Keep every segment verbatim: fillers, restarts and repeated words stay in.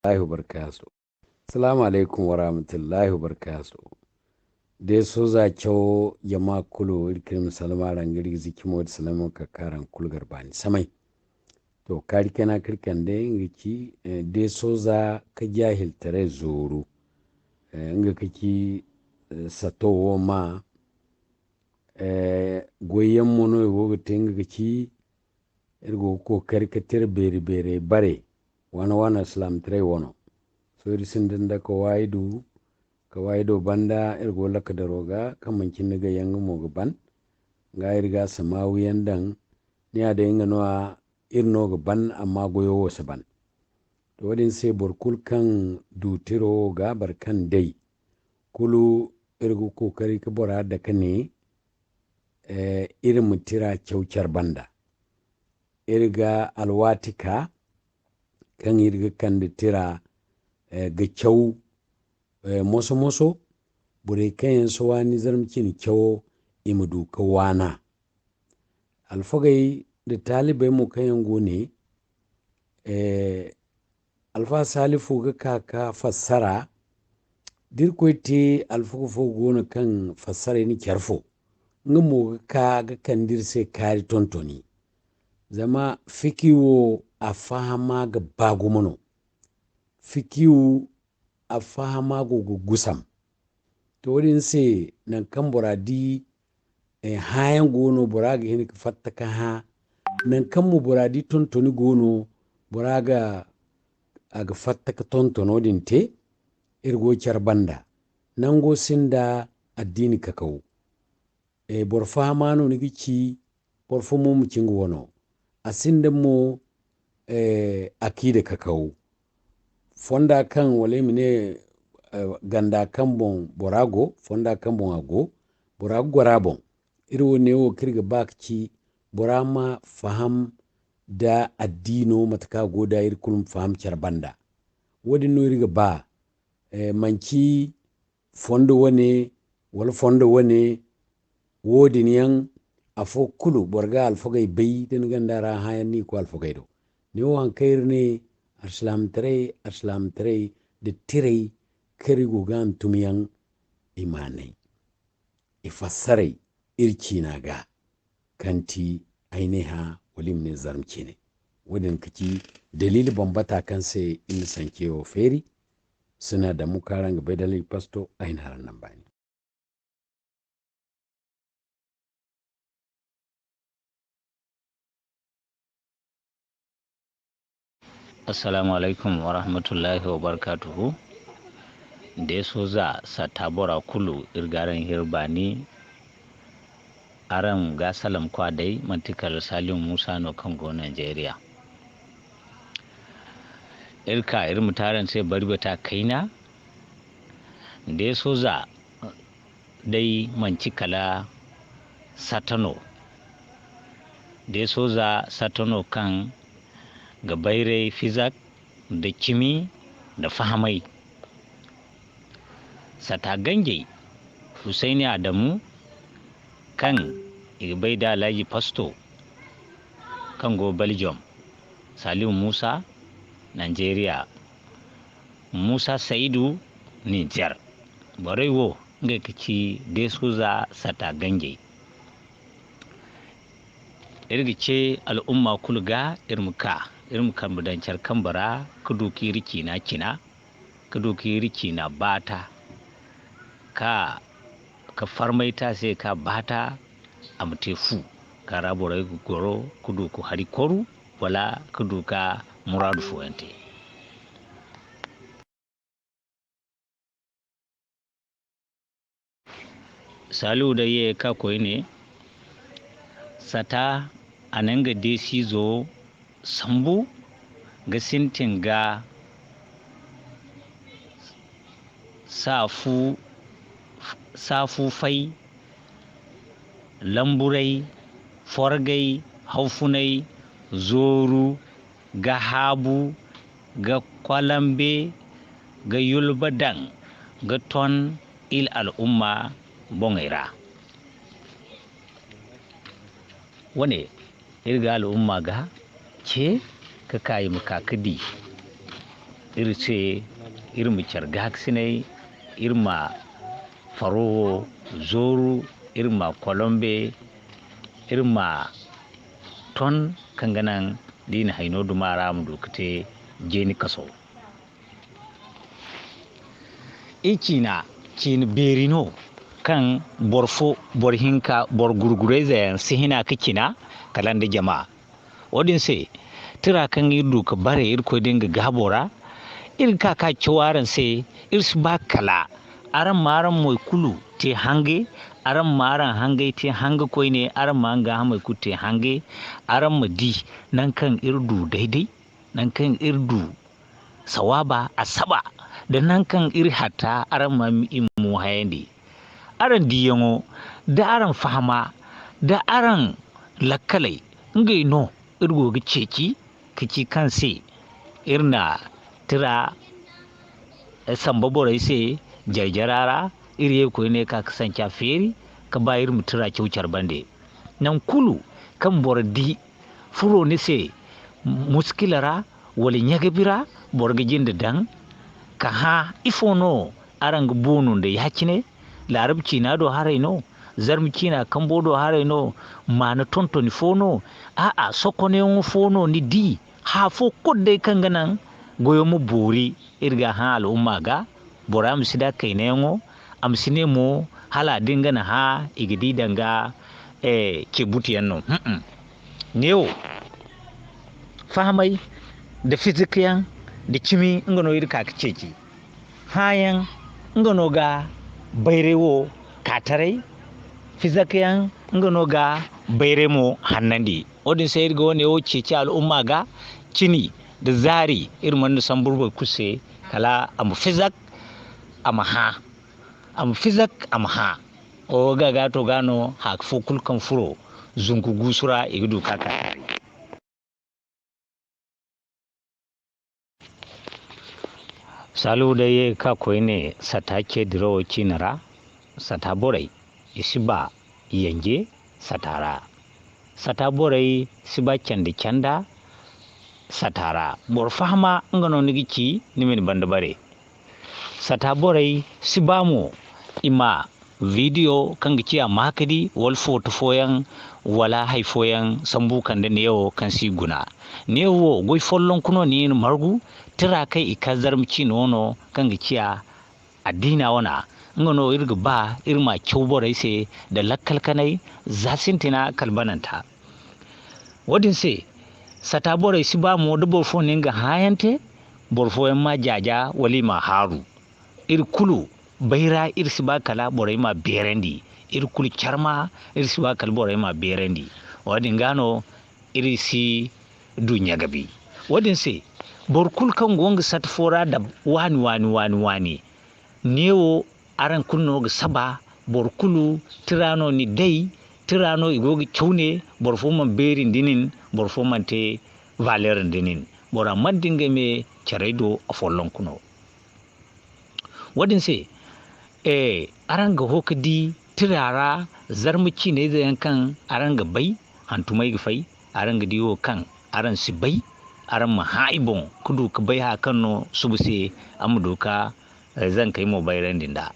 Allahu barkasu. Assalamu alaikum wa rahmatullahi wa barakatuh. De soza cawo jama kulu, iri k'iri ma salama araŋ ga, iri ga ziki mo da salama ka ka araŋ kulu garba ni samay. To, kaari kayna kaŋ iri kande nga ci, eh, de soza ka jahiltaray zooru. Eh, nga ka ci, eh, sato wo ma, eh, goyyaŋ mo no i go ga te nga ka ci, iri go ga kookari ka tira beeri-beerey bare, waana-waana alsilaamataray wano. Sohõ iri sinda nda kawaayidu, kawaayido banda iri go lakadaro ga, kaŋ manci ni ga yaŋ nga mo ga ban. Nga iri ga samaawiyaŋ daŋ, ni ya day nga no-ya iri no ga ban, amma goyo wo si ban. To, wo-din se boro kulu kaŋ du tiro wo ga, boro kaŋ day, kulu iri ga kookari ka bora dake ne, eh, iri ma tira caw care banda. Iri ga alwaati ka kaŋ iri ga kande tira, eh, ga caw, eh, moso-moso, borey kaŋ yaŋ si waani zarma cine cawo, i ma du ka waana. Alfagey nda taalibey mo kaŋ yaŋ go ne, eh, Alfa Salifu ga ka ka fassara. Da Irkoy te, alfaga fo go no kaŋ fassaray na care fo. Nga mo ga ka ga kande iri se kaari tontoni. Zama fiki wo, a fahama ga ba gumo no. Fiki wo, a fahama go ga gusam. To, wo-din se, nangu kaŋ bora di, eh, hãayaŋ go no, bora ga hin ka fatta ka hã. Nangu kaŋ mo bora di tontoni go no, bora ga, a ga fatta ka tontono din te. Iri go care banda. Nango sinda addiini kakaw. Eh, boro fahama no ni ga ci, boro fo mo ma ci nga wano. A sinda mo, eh, akiida kakaw. Fonda kaŋ, wala i ma ne, eh, ganda kaŋ boŋ bora go, fonda kaŋ boŋ a go, bora ga goro a boŋ. Iri wo neewo kaŋ iri ga ba ka ci, bora ma faham da addiino, mate kaŋ a go da, iri kulu ma faham care banda. Wo-din no iri ga ba, eh, manci fondo wane, wala fondo wane, wo-din yaŋ, afo kulu, boro ga alfagey bay, da ni gonda ra hãayaŋ, ni ga koy alfagey do. Neewo haŋ kaŋ iri ne, alsilaamataray, alsilaamataray, da tiray, kaŋ iri go ga hantum yaŋ, i maanay, i fassaray, iri ciina ga, kaŋ ti ay ne hã, wala i ma ne zarma ciine. Wo-din ka ci daliili bambata kaŋ se iri na sanceyaŋo feeri. Sina Adamu kaŋ araŋ ga bay da Alhaji Pasto, ay n'araŋ naŋ baani. Assalaamu alaykum warahmatullahi wabarakaatuhu. De soza satta bora kulu, iri ga araŋ hiri baani. Araŋ ga salaŋ kwa day, manti kala Salihu Musa no kaŋ go Nigeria. Iri ka, iri ma te araŋ se bari bata kayna. De soza day manti kala satta no. De soza satta no kaŋ ga bayray fizak nda cimi nda fahamay. Satta ganjey, Husayni Adamu, kaŋ i ga bay da Alhaji Pasto, kaŋ go Belgium, Salihu Musa, Nigeria, Musa Saidu, Niger. Borey wo, ngey ga ci de soza satta ganjey. Iri ga ce al'umma kulu ga, iri ma ka, iri ma kambe daŋ care kambe ra, ka du k'iri ciina cina, ka du k'iri ciina baata, ka, ka farmay te a se ka baata, a ma te fu, kaŋ ra borey ga goro, ka du ka hari koru, wala ka du ka muraadu fooyaŋ te. Salihu day ye ka koyne, satta a na nga deesizo sambu ga sintin ga saafu, saafu fay, lamburay, forgay, hawfunay, zooru, ga haabu, ga kwalambe, ga yulba daŋ, ga ton iri al'umma boŋey ra. Wane, iri ga al'umma ga ce ka ka i ma ka ka di. iri se, iri ma care gaakasinay, iri ma faro wo zooru, iri ma kolombe, iri ma ton, kaŋ ga naŋ da i na hayno duma ra, a ma du ga te jeeni kaso. I ciina, ciina beeri no, kaŋ boro fo, boro hinka, boro gurgurayze yaŋ si hina ga cina kala nda jama. Wo-din se, tira kaŋ iri du ga bare Irkoy din ga gaabo ra, iri ga ka ga caw araŋ se, iri si ba kala araŋ ma araŋ moy kulu te hange, araŋ ma araŋ hangey te hange koyne, araŋ ma araŋ gaahamey kulu te hange, araŋ ma di nangu kaŋ iri du day-day, nangu kaŋ iri du sawaaba, a saba, da nangu kaŋ iri hatta, araŋ ma i mo hayandi. Araŋ diyaŋo, da araŋ fahama, da araŋ lakkaley, ngey no iri go ga ceeci, ka ci kaŋ se iri na tira samba borey se jare-jara ra, iri ye koyne ka, ka sanca feeri, ka ba iri ma tira caw care bande. Nangu kulu kaŋ boro di furo ni se muskila ra wala ɲagabi ra, boro ga jinde daŋ ka hã, ifo no araŋ ga boonu nda ya-cine? Laarab ciina do haray no? Zarma ciina kambo do haray no? Maana tontoni fo no? A'a, sokonayaŋo fo no ni di? Hã fo kulu day kaŋ ga naŋ goyo ma boori, iri ga a hã al'umma ga, bora ma si da kaynayaŋo, a ma si ne mo hala da nga na hã, i ga di danga, eh, ce butuyaŋ no. Hum-um. Neewo, fahamay nda fizikyaŋ nda cimi, nga no iri ka ga ceeci. Hãayaŋ, nga no ga bayray wo ka taray, fizakyaŋ, nga no ga bayray mo hannandi. Wo-din se iri ga wane wo ceeci al'umma ga, cini nda zaari, iri mana sambu boro kulu se, kala a ma fizak, a ma hã. A ma fizak, a ma hã. Wo ga, ga to ga no, haka fo kulu kaŋ furo zunku guusu ra, i ga du ka ka taray. Salihu day ye ga ka koyne sata ce dirawo ciine ra, sata borey, i si ba yanje sata ra. Sata borey si ba candi canda sata ra. Boro fahama nga no ni ga ci, ni ma ni banda bare. Sata borey si ba mo i ma video kaŋ ga ciya maakadi wala footo fooyaŋ wala hay fooyaŋ sambu kande neewo kaŋ si guna. Neewo wo goy follonku no ni na margu, tira kaŋ i ka zarma ciino no kaŋ ga ciya addiina wana. Nga no iri ga ba iri ma caw borey se nda lakkal kanay, za sintina kala bananta. Wo-din se, sata borey si ba mo da boro fo na nga hãayaŋ te, boro fooyaŋ ma jaaja wala i ma haaru. Iri kulu bayra, iri si ba kala borey ma beerandi. Iri kulu carma, iri si ba kala borey ma beerandi. Wo-din ga no iri si du ɲagabi. Wo-din se, boro kulu kaŋ go nga sata fo ra da waani, waani, waani, waani, neewo araŋ kulu no ga saba, boro kulu tira no ni day, tira no i go ga caw ne, boro fo mana beeri nda nin, boro fo mana te valeur nda nin. Bora mana di ngey me carey do afollonku no. Wo-din se, eh, araŋ ga ho ga di tira ra zarma ciinayze yaŋ kaŋ araŋ ga bay, hantumey ga fay, araŋ ga di wo kaŋ araŋ si bay, araŋ ma hã i boŋ ka du ka bay haya kaŋ no suba se, a ma du ka, eh, zankey mo bayrandi nd'a.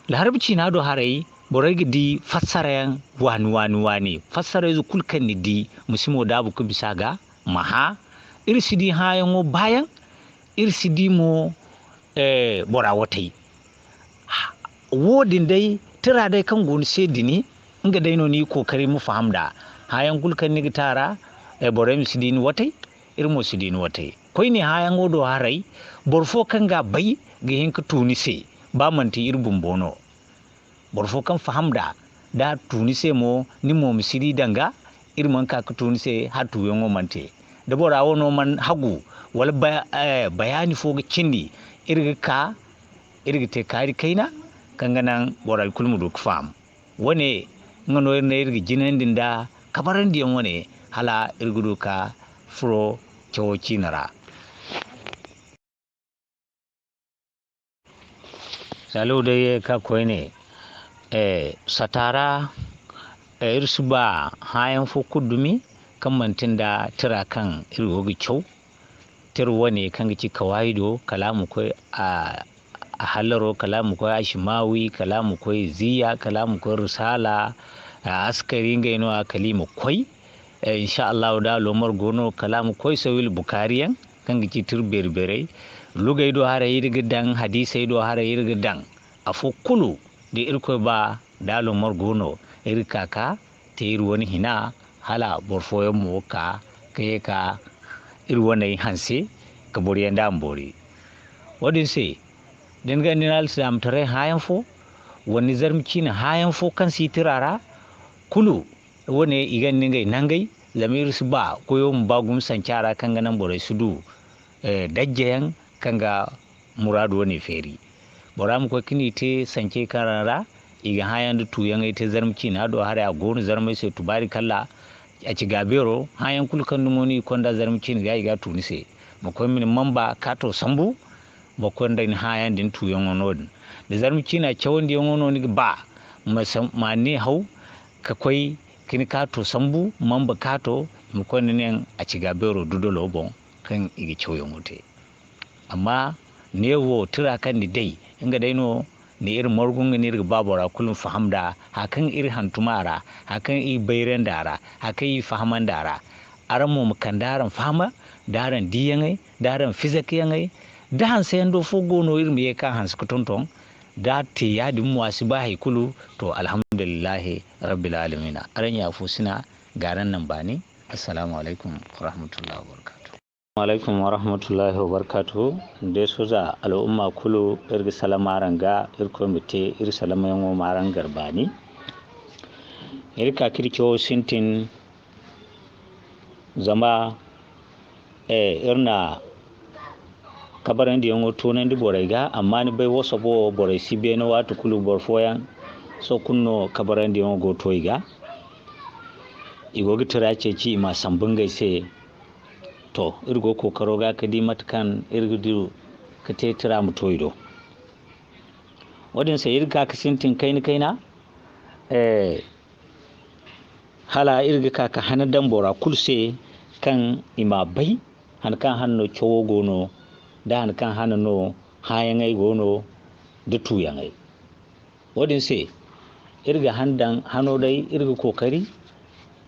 Laharab ciina do haray, borey ga di fassarayaŋ waani, waani, waani. Fassarayze kulu kaŋ ni di, ma si mo daabu ka bisa a ga, ma hã. Iri si di hãayaŋo baayaŋ, iri si di mo, eh, bora watay. Wo-din day, tira day kaŋ go ni se dini, nga day no ni kookari ma faham nd'a. Hãayaŋ kulu kaŋ ni ga te a ra, eh, borey ma si di ni watay, iri mo si di ni watay. Koyne hãayaŋo do haray, boro fo kaŋ ga bay ga hin ka tu ni se, ba manti iri bumbo no. Boro fo kaŋ faham nd'a, da a tu ni se mo, ni mo ma si di danga, iri mana ka ka tu ni se hala tuyaŋo mana te. Da bora wano mana hagu, wala ba-, eh, bayaani fo ga cindi, iri ga ka, iri ga te kaari kayna, kaŋ ga naŋ borey kulu ma du ga faham. Wo-ne, nga no iri ne iri ga jinandi nda kabarandiyaŋ wo-ne, hala iri ga du ka furo cawo ciine ra. Salihu day ye ga ka koyne, eh, sata ra, eh, iri si ba hãayaŋ fo kulu dumi, kaŋ manti nda tira kaŋ iri go ga caw. tira wane kaŋ ga ci kawaayido, kala a ma koy a, a hallaro, kala a ma koy ashimawi, kala a ma koy ziya, kala a ma koy risala, a askari, ngey no-ya kala i ma koy. Eh, insha Allahu, da alomar go no, kala a ma koy sawil bukaari yaŋ, kaŋ ga ci tira beeri-beerey. Lugey do haray iri ga daŋ, hadiisey do haray iri ga daŋ. Afo kulu, da Irkoy ba, da alomar go no, iri ga ka, ka te iri wane hina, hala boro fooyaŋ mo ga ka, ka ye ka iri waney hanse, ka boro yaŋ da a ma boori. Wo-din se, da ni gonda ni alsilaamataray hããyaŋ fo, wala ni zarma ciine hããyaŋ fo kaŋ si tira ra, kulu wane i gonda ngey nangey, zama iri si ba koyo ma ba gumo sanca ra kaŋ ga naŋ borey si du, eh, dajjayaŋ kaŋ ga muraadu wane feeri. Bora ma koy ka ni te sancey kaŋ ra i ga hããyaŋ nda tuuyaŋey te zarma ciina do haray, a go no zarmey se tubaari kalla. A ci gaabeero, hããyaŋ kulu kaŋ dumo no i konda zarma ciine ga, i ga a tu ni se. Ma koy ma ni mamba kaato sambu, ma koy nda ni hããyaŋ din tuuyaŋo noodin. Da zarma ciina cawandiyaŋo no ni ga ba, ma sam-, ma ni haw ka koy ka ni kaato sambu, mamba kaato, ma koy nda neeŋ a ci gaabeero dudolo boŋ kaŋ i ga cawyaŋo te. Amma neewo tira kaŋ ni day, nga day no ni iri margu, nga no iri ga ba bora kulu ma faham nd'a, haya kaŋ iri hantum a ra, haya kaŋ iri bayrandi a ra, haya kaŋ iri fahamandi a ra. Araŋ mo ma kande araŋ fahama, da araŋ diiyaŋey, da araŋ fizakyaŋey, da hanseyaŋ do fo go no iri ma ye ka hanse ka tonton, da a te yaadin mo a si ba hay kulu, to, alhamdulillahi rabbil alamina. Araŋ ya fo sina, ga araŋ naŋ baani. Assalaamu alaykum warahmatullahi wabarkaatu. Alaikum wa rahmatullahi wa barakatuhu. De soza al'umma kulu, iri ga salama araŋ ga, Irkoy ma te iri salamayaŋo ma araŋ gar baani. Iri ka ka iri cawo sintin, zama, eh, iri na kabarandiyaŋo toonandi borey ga, amma ni bay, wasabo wo borey si beene waati kulu, boro fooyaŋ sohõ kulu no kabarandiyaŋo go to i ga. I go ga tira ceeci i ma a sambu ngey se. To, iri go kookaro ga ka di mate kaŋ iri ga du ka te tira ma to i do. Wo-din se iri ga ka ka sintin kayna-kayna, eh, hala iri ga ka ka hana daŋ bora kulu se kaŋ i ma bay han kaŋ hana no cawo go no, da han kaŋ hana no hããyaŋey go no, da tuuyaŋey. Wo-din se, iri ga han daŋ hano day, iri ga kookari,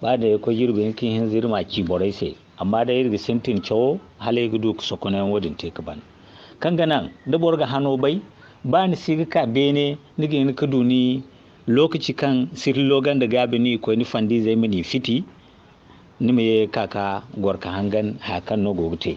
ba day koy jirbi hinka hinza iri ma ci borey se. Amma day iri ga sintin cawo, hala iri ga du ka sokonayaŋ wo-din te ka ban. Kaŋ ga naŋ, da boro ga hano bay, ba ni si ga ka beene, ni ga hin ka du ni lokaci kaŋ sirri looga nda gaabi ni koy ni fandizey ma ni fiti, ni ma ye ka ka goro ka hangan haya kaŋ no go ga te.